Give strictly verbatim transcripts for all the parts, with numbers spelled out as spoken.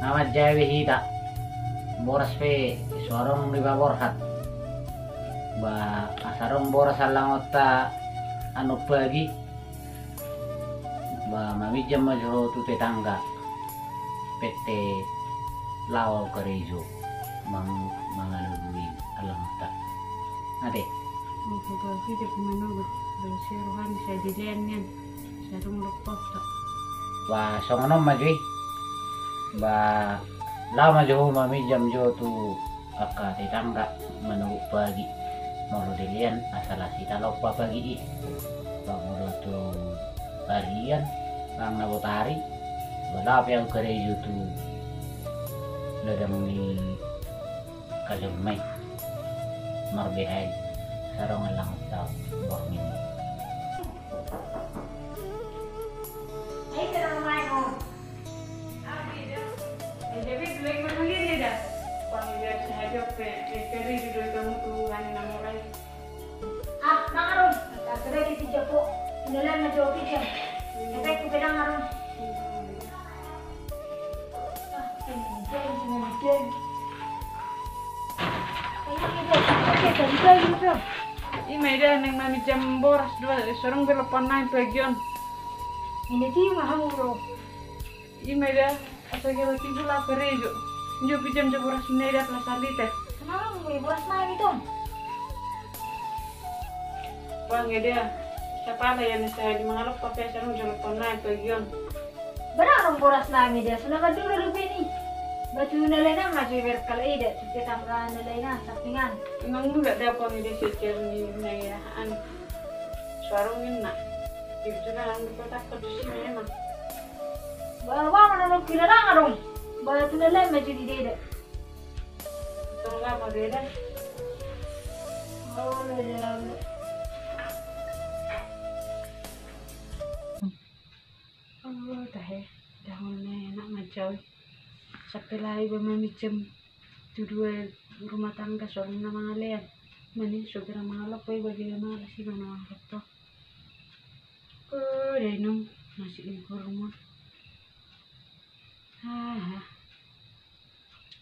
Nga manjae be hita. Boras pe so adong dipaborhat. Ba asa adong boras allangonta annon pagi. Ba maminjam ma jo ho tu tetangga. Pette laho karejo mang-, mangalului allangonta. Ate. Ba so rohana sai dilean nian. Sai adong lompotta. Ba songon on ma jo i. Ba laho ma jo ho maminjam jo tu angka tetangga manogot pagi. Molo dilean asa las hita lompa pagi i. Ba molo tu harian, manang na botari, ba laho pe ahu karejo tu ladang ni hajolma i. Marbehai, asa adong allangonta borngin. Ah, mangarum. Sudah di tiga po. Sudah lama jawab ikan. Sampai ku bilang arum. Ah, sini, sini, sini. Ima ida naeng maminjam boras do, so adong be lompan nai pagi on. Ini ti mahal bro. Ima ida. Asa gala tibu la karejo. Njo pinjam jo boras ni ida, pala salite. Kenapa mau boras nai tong? Wah, nge dia. Siapa lah yang saya di mangalop pakai sarung jolok tonai bagian. Barang boras nai dia, sudah madura lu bini. Batu nalena maju berkala ida, tu tetangga nalena sampingan. Emang lu gak ada apa nge dia secer ni naiahan. Sarung ni nak. Itu lah yang berkotak ke dusun memang. Ba, ba, mana lo kira dang adong. Ba, tu na lain maju di dede. Tong lama beda. Oh, beda lama. Oh, tahe. Dang on na enak manjau i. Sampe laho iba maminjam tu dua rumah tangga so adong na mangalean. Mani so gera mangalop iba, gera malas iba na mangalop to. Oh, dainong, nasib ni burung on. Aha.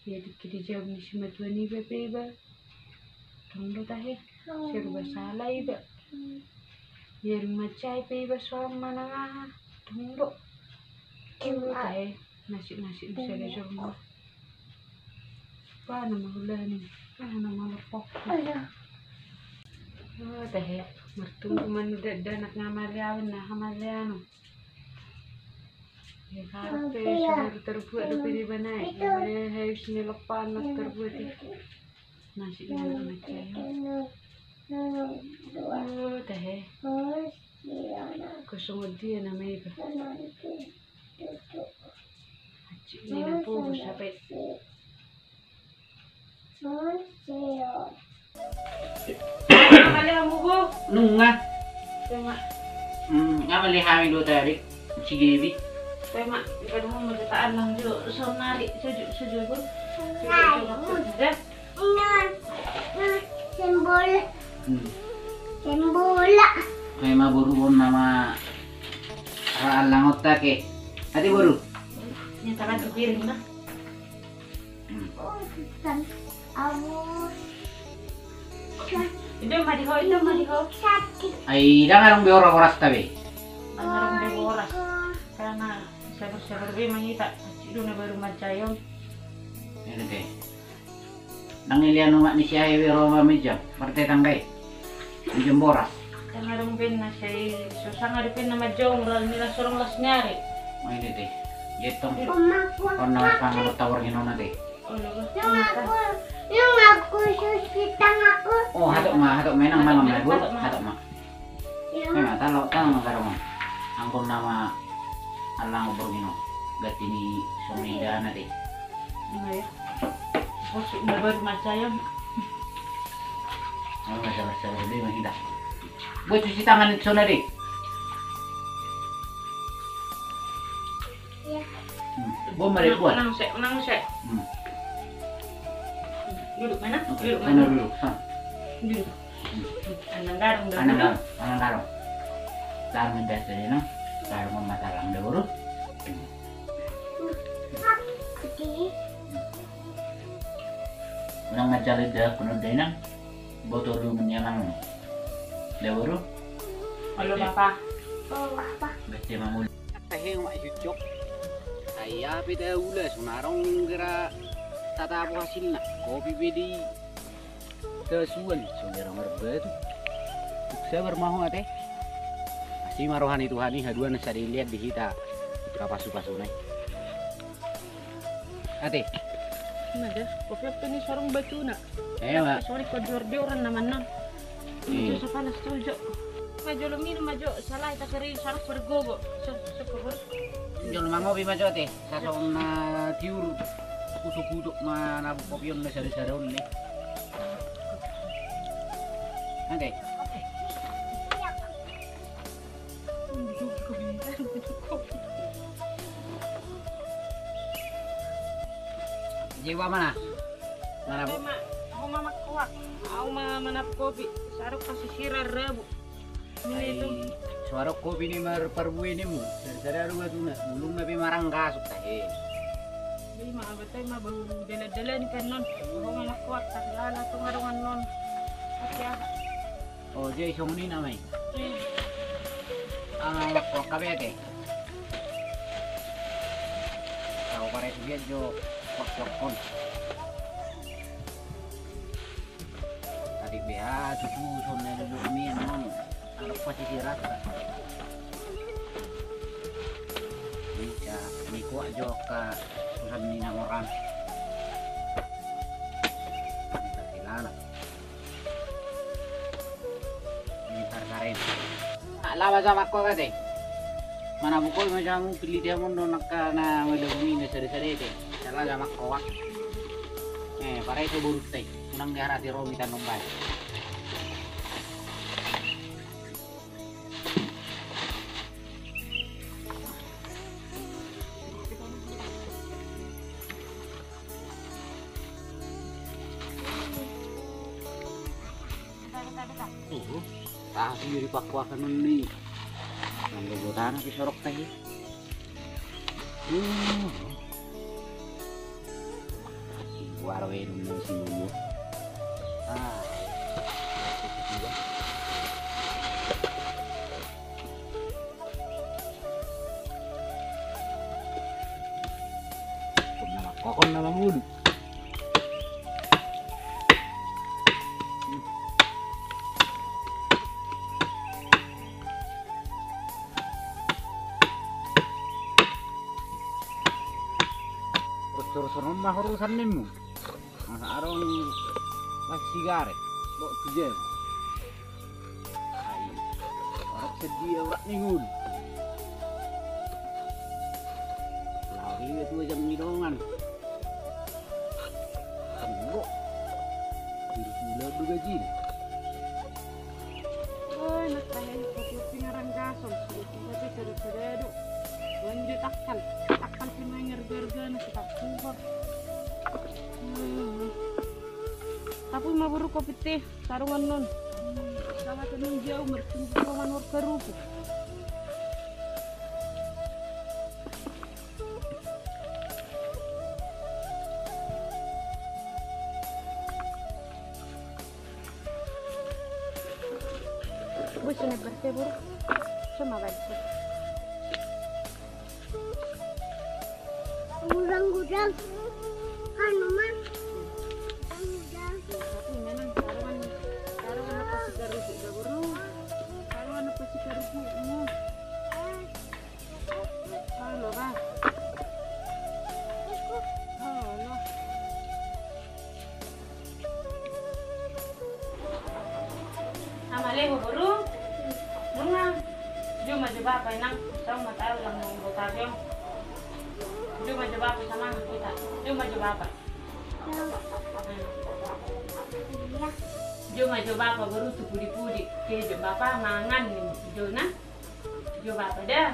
Ia dikit dijawab ni simatua niba pe iba. Tong do tahe. Serba salah iba. Ia dung mansai pe iba so manang aha. Tong do. Tahe. Nasib-nasib bisa di rumah. Ba na mahula ni. Ah, na malopok. Oh, tahe. Martunggu manu dakdanak nga maleaon na hamaleano. Ya, karepe sudah terbuat do pede banai. Ya, harus ni lepan na terbuat ya. Nasib ni anak macam. Oh, tahe. Kosong dia nama iba. Acik ni na pogo sape. Nunga. Tema. Hmm, nga male hami do tadi. Si Gebi. Tema, ipadu mo mertaan lang jo sonari sejuk sejuk. Sejuk sejuk. Sembola. Hmm. Sembola. Kai ma boru on nama ra allangonta ke. Ate boru. Nyatakan tu piring na. Hmm. Oh, kan. Abu. Itu mah di ho, itu mah di ho. Sakit. Ai, dang adong be ora boras tabe. Dang adong be boras. Karena sabar-sabar be mangita. Sidu na baru mancayon. Ini deh. Nang ilian umak ni si ae be ro maminjam, partetangga i. Minjam boras. Kan adong ben na sai so sanga di ben na manjong ral ni las sorong las nyari. Mai dete. Jetong. Oma, aku. Kau na pangan tawar ngino na te. Oh, no. Nung aku, nung aku susi tanganku. Oh, hatok ma, hatok ma, nang malam na bulu, hatok ma. Memang talo tang garong. Angkon nama alang borngino. Gati ni songon i dana de. Ima ya. Bosok na baru macayon. Sabar sabar de mangida. Buat cuci tangan sonari. Iya. Bom mari buat. Unang sek, unang sek. Duduk mana? Duduk mana? Duduk. Duduk. Anang garung dah. Anang garung. Anang garung. Garung biasa ni no. Garung mata lang dah boru. Unang manjalo da, kuno da inang. Boto ru meniamang. Da boru. Olo, Bapa. Olo, Bapa. Bete mamuli. Tahe ma jujok. Ai ape da ula, sonarong gera tatapo hasilna. Kopi pe di tasuan, sonarong marbatu. Sabar ma ho ate. Asi ma roha ni Tuhan i, haduan sada i liat di hita. Putra pasu-pasuna i. Ate. Nah, dah, kopi pe ni sarung batuna. Eh, Mak. Sorry, kau dior-dioran nama nan. Iya. Itu sepanas tuh, Jo. Nah, jolo minum aja, salah, kita keri sarung bergogo. So, so, so, jolo mangopi ma jo, Ate. Sasong na tiur. Kutuk-kutuk ma na kopi on na sada-sada on ni. Ate. Jiwa mana? Mana, Bu? Au ma, au ma mangkoak. Au ma manap kopi. Saruk pasisiran rabu. Ini itu. Suarok kopi ni mar parbue ni mu. Sada-sada do batuna. Bulungna pe maranggasuk tahe. Jadi ma abatai ma baru dalan-dalan kan non. Au ma mangkoak. Tahe lala tu ngarungan non. Oke, ah. Oh, jadi songon i nama i. Hmm. Ah, kok kabe ate? Tahu pare tu dia jo kok kok kon. Tadi be a tutu songon na duduk mi non. Ada pasti dirasa. Bisa ni kuat jo ka susan ni na orang. Kita kilala. Lawa jamakko kate. Mana bukoi ma jamu pilih dia mondo nakka na melo bumi na sare-sare te. Salah jamakko wak. Eh, parai to boruk te. Unang diharati romi tanom bae. Tuh, tahu di pakuakan ni. Nang bobo tanah di sorok teh. Uh. Waro enum nang si Mumu. Ah. Kokon nama mulu. Terus-terusan ma urusan nimu. Masa adong pas sigaret, bok tu jam. Ai, orang sedia orang ningun. Lari itu jam ngidongan. Bok. Diri gula tu gajin. Oi, nak tahe, kopi ngarang gasol, sudah tiba tu kada-kada do. Wan di takkan, takkan cuma ngerga-ngerga na kita kubur. Hmm. Tapi ma boru kopi teh, sarungan non. Hmm, sama tenun jauh, mercung sama nor kerupu. Bus ini berarti buruk. Cuma baik. Gudang-gudang. Anu, Ma. Gudang-gudang. Tapi memang taruhan, taruhan apa sih garu sih garu? Taruhan apa sih garu sih? Halo, Bang. Halo. Ama Lemo boru. Nunga. Juma jo bapa inang. Tau ma tau lang nunggu tadi. Juma jo bapa sama kita. Juma jo bapa. Juma jo bapa boru tu pudi-pudi. Ke jo bapa mangan ni jo na. Jo bapa da.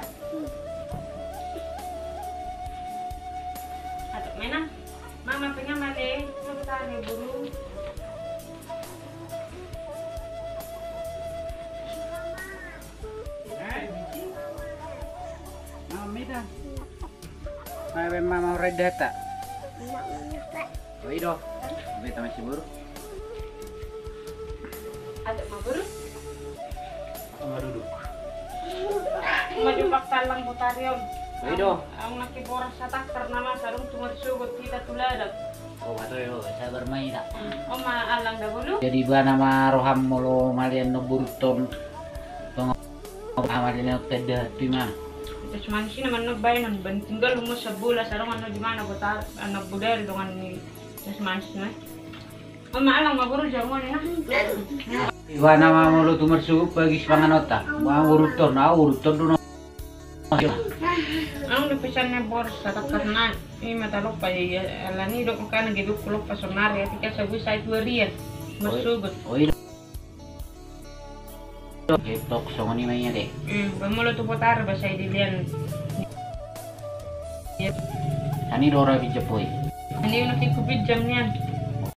Atuk mena. Mama pengen male. Mama tare boru. Mama meda. Mama mama redata. Oi do. Beta masih boru. Ada ma boru. Sama duduk. Maju paktalang botari on. Oi do. Aung naki boras satak karena masa dong cuma disugut kita tuladak. Oh, bato yo, sabar ma ita. Oma alang da boru. Jadi bana ma roham molo malian no boruton. Amali na tenda tu ima. Terus manis ini mana baenon ban tinggal umur sebulan sarong anu di mana kota anak budal dengan ni. Terus manis na. Mama alang ma boru jamuan enak. Iwa nama molo tu mersu bagi sepangan otak. Mau uruton, au uruton dulu. Ang udah pesannya boros kata karena ini mata lupa ya, ya alani dok kan geduk lupa sonari ya tiga sabu saya dua rian. Mersugut. Oh iya. Tok songon i ma ia de. Hmm, ba molo tu botari ba sai dilian. Ani do ra bijapoi. Ani unak iku bijam nian.